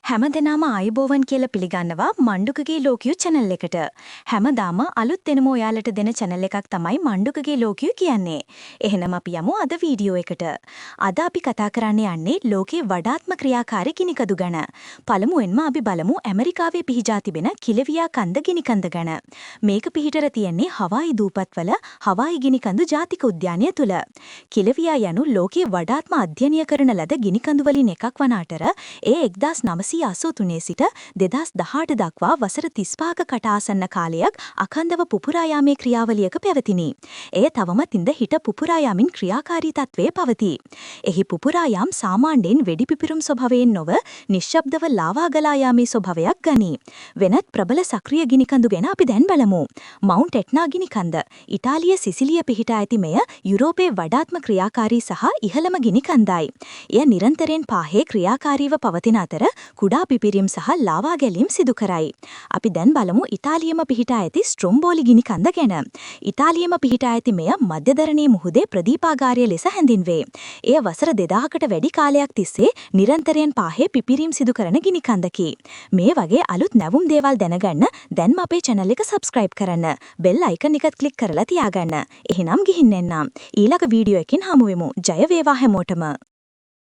හැමදෙනාම ආයුබෝවන් කියලා පිළිගන්නවා මණ්ඩුකගේ ලෝකියු චැනල් එකට. හැමදාම අලුත් දැනුම ඔයාලට දෙන චැනල් එකක් තමයි මණ්ඩුකගේ ලෝකියු කියන්නේ. එහෙනම් අපි යමු අද වීඩියෝ එකට. අද අපි කතා කරන්න යන්නේ ලෝකේ වඩාත්ම ක්‍රියාකාරී ගිනිකඳු ගැන. පළමුවෙන්ම අපි බලමු ඇමරිකාවේ පිහිටා තිබෙන කිලවියා කන්ද ගිනිකඳ ගැන. මේක පිහිටලා තියෙන්නේ හවායි දූපත්වල හවායි ගිනිකඳු ජාතික උද්‍යානය තුල. කිලවියා යනු ලෝකයේ වඩාත්ම අධ්‍යයනය කරන ලද ගිනිකඳු වලින් එකක් වන අතර, එය 1983 සිට 2018 දක්වා වසර 35ක කට ආසන්න කාලයක් අඛණ්ඩව පුපුරා යාමේ ක්‍රියාවලියක පැවතිනි. එය තවමත් ඉඳ හිට පුපුරා යමින් ක්‍රියාකාරී තත්ත්වයේ පවතී. එහි පුපුරා යාම් සාමාන්‍යයෙන් වෙඩි පිපිරුම් ස්වභාවයෙන් නොව, නිශ්ශබ්දව ලාවා ගලා යාමේ ස්වභාවයක් ගනී. වෙනත් ප්‍රබල සක්‍රිය ගිනිකඳු ගැන අපි දැන් බලමු. මවුන්ට් එට්නා ගිනිකන්ද. ඉතාලිය සිසිලිය පිහිටා ඇති මෙය යුරෝපයේ වඩාත්ම ක්‍රියාකාරී සහ ඉහළම ගිනිකන්දයි. එය නිරන්තරයෙන් පාහේ ක්‍රියාකාරීව පවතින අතර, කුඩා පිපිරීම් සහ ලාවා ගැලීම් සිදු කරයි. අපි දැන් බලමු ඉතාලියේම පිහිටා ඇති ස්ට්‍රොම්බෝලි ගිනිකන්ද ගැන. ඉතාලියේම පිහිටා ඇති මෙය මධ්‍යධරණයේ මුහුදේ ප්‍රදීපාගාරය ලෙස හැඳින්වේ. එය වසර 2000කට වැඩි කාලයක් තිස්සේ නිරන්තරයෙන් පාහේ පිපිරීම් සිදු කරන ගිනිකන්දකි. මේ වගේ අලුත් නැවුම් දේවල් දැනගන්න දැන්ම අපේ චැනල් එක සබ්ස්ක්‍රයිබ් කරන්න. බෙල් අයිකන් එකත් ක්ලික් කරලා තියාගන්න. එහෙනම් ගිහින් එන්නම්. ඊළඟ වීඩියෝ එකකින් හමු වෙමු. ජය වේවා හැමෝටම.